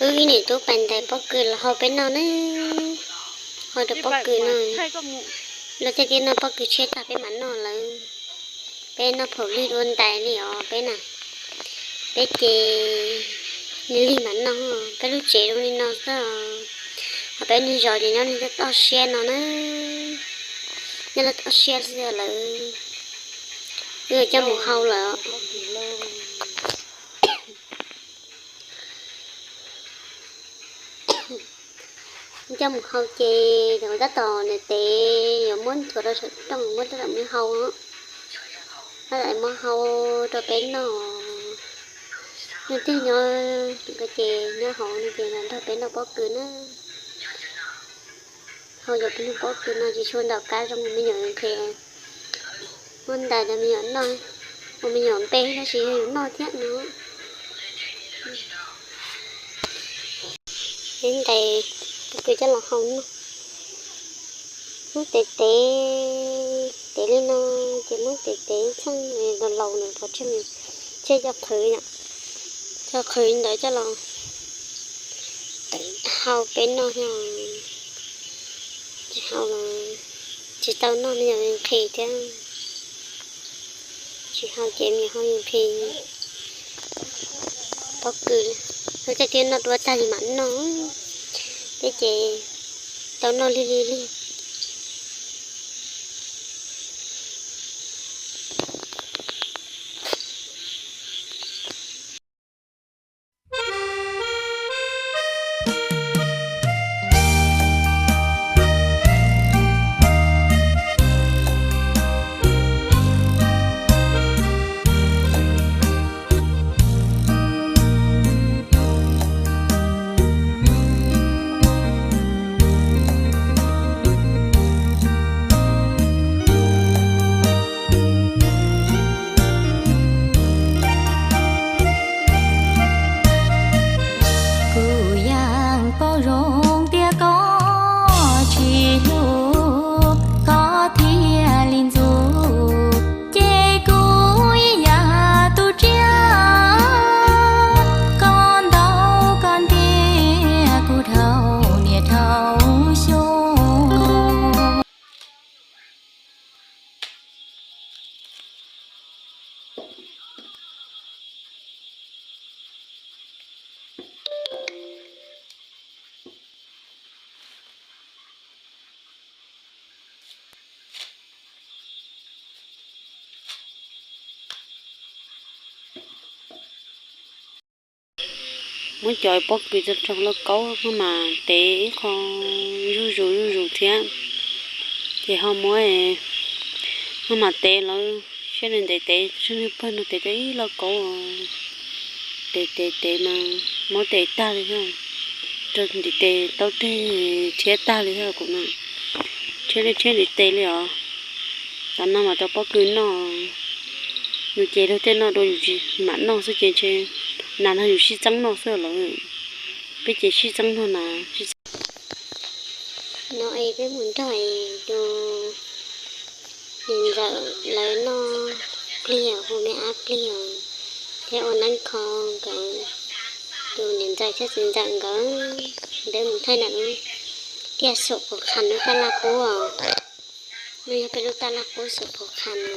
Wb ib niam tub pais ntais pob kws los hau peb noj na, hau rau pob kws no. Luag tej tiaj noj pob kws tshiab tag peb mam noj lawm. Peb noj phaum lig dua ntais li os peb na. Peb ces lig lig mam noj, peb lub tsev zoo li no xwb. Ho peb niag zos ces nyob li toj siab no na, nyob li toj siab xwb lawm. Wb coj mus hau lawm. Coj mus hau ces tab tom niam tev yuav muab nthuav rau saum rooj muab tab tom muab hau, tab tom muab hau rau peb noj. Leej twg nyob ces nyob hauv no ces los nrog peb noj pob kws na. Hau cov peb noj pob kws no tsis tshua ntau kab zoo me nyuam nqhis. Muab ntais rau me nyuam noj, ua me nyuam npe tab sis yog yus noj thiab no. Peb ntais pob kws coj los hau noj. Muab tev tev, tev li no ces muab tev tev txheej laus laus nws pov tseg, thiaj coj qhwv, coj qhwv ntawd coj los hau peb noj thiab. Tsis hau los tsis tau noj me nyuam nqhis thiab. Tsis hau ces me nyuam ho nqhis pob kws. Lawv tej tiaj noj dua tag li mam noj, peb ces tau noj lig lig lig. Kuv yeej paub zoo tias koj tsis hlub, koj thiaj li ntxub, ces kuv ib yam tus tsiaj, koj ntaus koj ntiag kuv dhau niam dhau xyoo. Muab cov pob kws tso rau lauj kaub maj mam tev ib qho zuj zus zuj zus thiab. Ces ho muab, maj mam tev lawm, siab ntev ntev tev, siab ntev pawg no tev tau ib lauj kaub. Tev tev tev mas muab tev tag li thiab, rau ntiv tes taub reg thiab tag li thiab kuv no. Thiab li thiab li tes li os. Tam no mas tau pob kws noj, yus ces luag tej noj dua yus tsis mam noj xwb ces ntshe nas no yus sib txeeb noj xwb lawm. Peb ces sib txeeb noj nas. No es peb mus nrog tus niam ntxawm lawv noj plig, hu me ab plig os, thiab ua neeb kho nkawd. Tus niam ntxawm thiab txiv ntxawm nkawd, nkawd mus thaij ntawm lub tiaj Xum Phuv Qhas lub taj laj qub os. No yog peb lub taj laj qub Xum Phuv Qhas no.